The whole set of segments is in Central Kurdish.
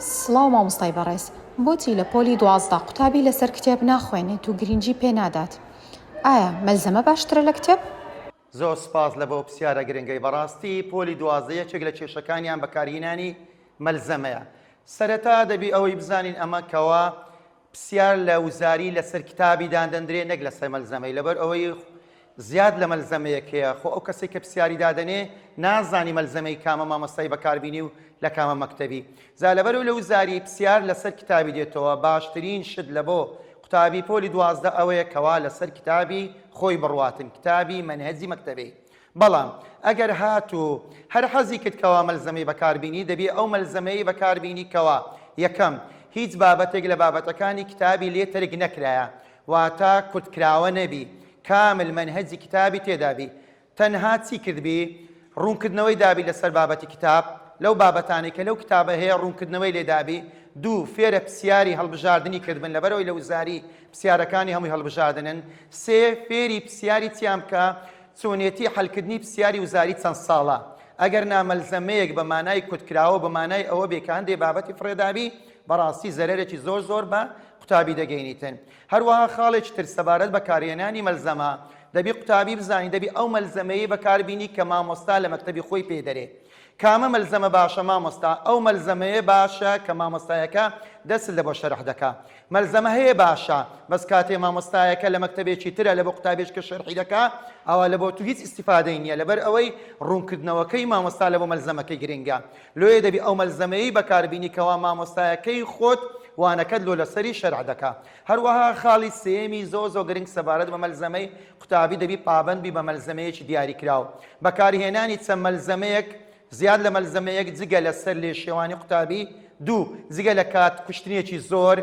سڵاو مامۆستای بەڕێز بۆچی لە پۆلی 12 قوتابی لەسەر کتێب ناخوێنێت و گرنگی پێ نادات ئایا مەلزەمە باشترە لە کتێب؟ زۆر سوپاس لە بۆ پسیارە گرنگەی بەڕاستی پۆلی 12 یەکێک لە کێشەکانیان بەکارهینانی مەلزەمەیە سەرەتا دەبی ئەوەی بزانین ئەمە کەوا پسیار لە وزاری لەسەر کتابی دادەندرێ نەک لەسەر مەلزەمەی لەبەر ئەوەی زیاد لە مەلزەمەیەک هەیە خۆ ئەو کەسێک کە پسیاری دادەنێ نازانی مەلزەمەی کامە مامۆستای بەکاربینی و لە کامە مەکتەبی جا لەبەر لە وزاری پسیار لەسەر کتابی دێتەوە باشترین شت لە بۆ قوتابی پۆلی 12 ئەوەیە کەوا لەسەر کتابی خۆی بڕواتن کتابی مەنهەجی مەکتەبی بەڵام ئەگەر هاتوو هەر حەزی کرد کەوا مەلزەمەی بەکاربینی دەبێ ئەو مەلزەمەیەی بەکاربینی کەوا یەکەم هیچ بابەتێک لە بابەتەکانی کتابی لێ تەرک نەکرایە واتە کورتکراوە نەبی کامل مەنهەجی کتابی تێدابی تەنها چی کردبی ڕوونکردنەوەی دابی لەسەر بابەتی کتاب لەو بابەتانەی کە لەو کتابە هەیە ڕوونکردنەوەی لێ دابی دوو فێرە پسیاری هەڵبژاردنی کردبن لەبەرئەوەی لە وزاری پسیارەکانی هەمووی هەڵبژاردنن سێ فێری پسیاری چیان بکە چۆنێتی حەلکردنی پسیاری وزاری چەند ساڵە؟ ئەگەر نا مەلزەمەیەک بە مانای کورتکراوە بە مانای ئەوە بێ کە هەندێ بابەتی فڕێدابی بەڕاستی زەرەرێکی زۆر زۆر بە قوتابی دەگەینیتن. هەروەها خاڵێکی تر سەبارەت بە کارهێنانی مەلزەمە دەبی قوتابی بزانی دەبی ئەو مەلزەمەیەی بەکاربینی کە مامۆستا لە مەکتەبی خۆی پێی دەرێ. کامە مەلزەمە باشە مامۆستا؟ ئەو مەلزەمەیە باشە کە مامۆستایەکە دەست لە بۆ شەرح دەکا. مەلزەمە هەیە باشە بەس کاتێ مامۆستایەکە لە مەکتەبێکی ترە لە بۆ قوتابیش کە شەرحی دەکا ئەوا لە بۆ تو هیچ ئیستیفادەی نییە لەبەر ئەوەی ڕوونکردنەوەکەی مامۆستا لە بۆ مەلزەمەکەی گرنگە لۆیە دەبی ئەو مەلزەمەیەی بەکاربینی کەوا مامۆستایەکەی خۆت وانەکەت لۆ لەسەری شەرح دەکا هەروەها خاڵی سێیەمی زۆر زۆر گرنگ سەبارەت بە مەلزەمەی قوتابی دەبی پابەند بی بە مەلزەمەیەکی دیاریکراو بەکارهێنانی چەند مەلزەمەیەک زیاد لە مەلزەمەیەک جگە لە سەر لێشێوانی قوتابی، دوو، جگە لە کات کوشتنێکی زۆر،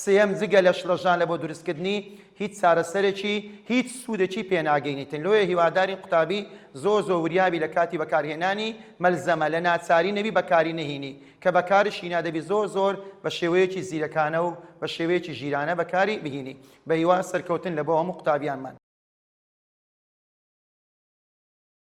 سێیەم، جگە لە شڵەژان لە بۆ دروستکردنی هیچ چارەسەرێکی هیچ سوودێکی پێناگەینیتن لۆیە هیوادارین قوتابی زۆر زۆر وریابی لە کاتی بەکارهێنانی مەلزەمە لە ناچاری نەبی بەکاری نەهینی کە بەکارش هینا دەبی زۆر زۆر بە شێوەیەکی زیرەکانە و بە شێوەیەکی ژیرانە بەکاری بهینی بە هیوا سەرکەوتن لە بۆ هەموو قوتابیانمان.